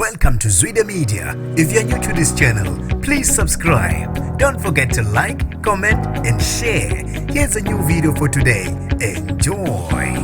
Welcome to Zwida Media. If you're new to this channel, please subscribe. Don't forget to like, comment, and share. Here's a new video for today. Enjoy.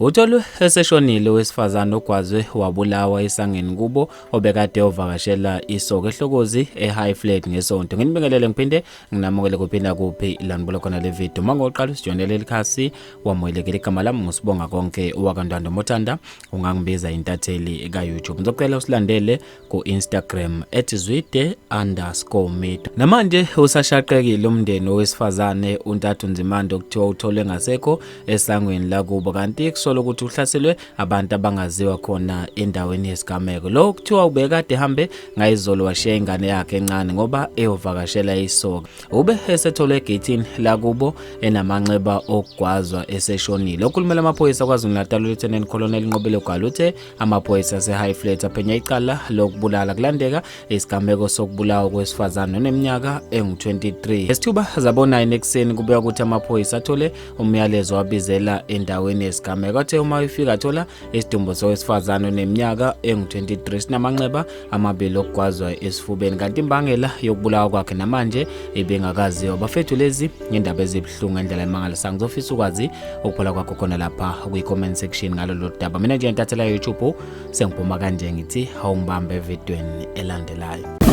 Utholwe eseshonile owesifazane ogwazwe wabulawa esangweni kubo obekade ovakashela isoka eHlokozi eHigh Flat ngeSonto. Nginibingelele ngiphinde nginamukele kuphinda kuphi la nibuka khona le video. Uma ngoqala usijoyinele likhasi wamukelekile, igama lami nguSibonga Konke wakaNtando Mothanda, ungangibiza intatheli ka-YouTube. Ngizocela usilandele ku-Instagram @zwide_media. Namanje usashaqekile umndeni wowesifazane uNtathu Nzimande okuthiwa utholwe ngasekho esangweni lakubo, kanti kusolwa ukuthi uhlaselwe abantu abangaziwa khona endaweni yesigameko. Lo kuthiwa ubekade ehambe ngayizolo washiya ingane yakhe encane ngoba eyovakashela isoka. Ube esetholwe egeyithini lakubo enamanxeba okugwazwa eseshonile. Okhulumela amaphoyisa KwaZulu-Natal uLieutenant Colonel Nqobile Gwala uthe amaphoyisa ase-High Flat aphenya icala lokubulala kulandeka isigameko sokubulawa kwesifazane oneminyaka engu-23. Esithuba zabo-9 ekuseni kubikwa ukuthi amaphoyisa athole umyalezo wabizela endaweni yesigameko. Athe uma efika athola isidumbu sowesifazane oneminyaka engu-23 sinamanxeba amabili okugwazwa esifubeni, kanti imbangela yokubulawa kwakhe namanje ibingakaziwa. Bafethu, lezi ngendaba ezibuhlungu ngendlela emangalisayo. Ngizofisa ukwazi ukuphola kwakho khona lapha kwi-comment section ngalolu daba. Mina nje intathela YouTube sengiphuma kanje, ngithi awungibambe evidweni elandelayo.